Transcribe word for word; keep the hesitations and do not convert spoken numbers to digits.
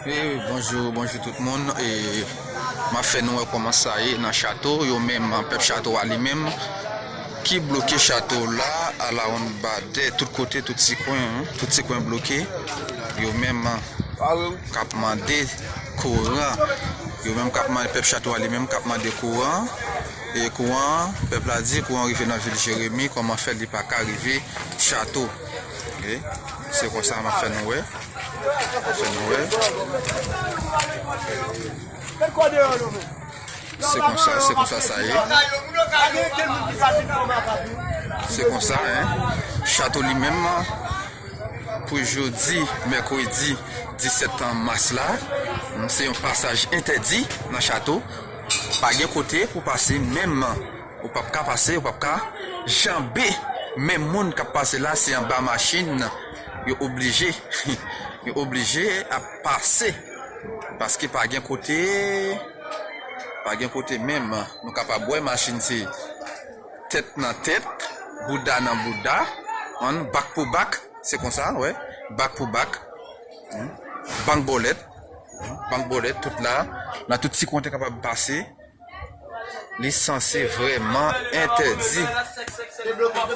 Wi, bonjou, bonjou tout moun. E, m ap fè nou wè kòman sa ye nan Chato. Yo menm, pèp Chato a li menm, ki bloke Chato la, alawonnbadè, tout kote, tout ti kwen, tout ti kwen bloke. Yo menm k ap mande kouran. Yo menm k ap mande, pèp Chato a li menm k ap mande kouran. E kouran, pèp la di kouran rive nan vil Jeremi, kòman fè li pa ka rive Chato? Ok? Se konsa m ap fè nou wè. Fè nou wè. Se konsa, se konsa sa ye. Se konsa, en. Chato li menm, pou jodi, mèkredi disèt mas la, se yon pasaj entèdi nan Chato. Pa gen kote pou pase, menm ou p ap ka pase, ou p ap ka janbe. Menm moun k ap pase la, se anba machin yo oblije, yo oblije ap pase. Paske pa gen kote, pa gen kote menm. Nou kapab wè machin se tèt nan tèt, bouda nan bouda, bak pou bak, se konsa, wè, bak pou bak, bank bòlèt, bank bòlèt, tout la, nan tout ti kwen te kapab pase, li sanse vrèman entèdi.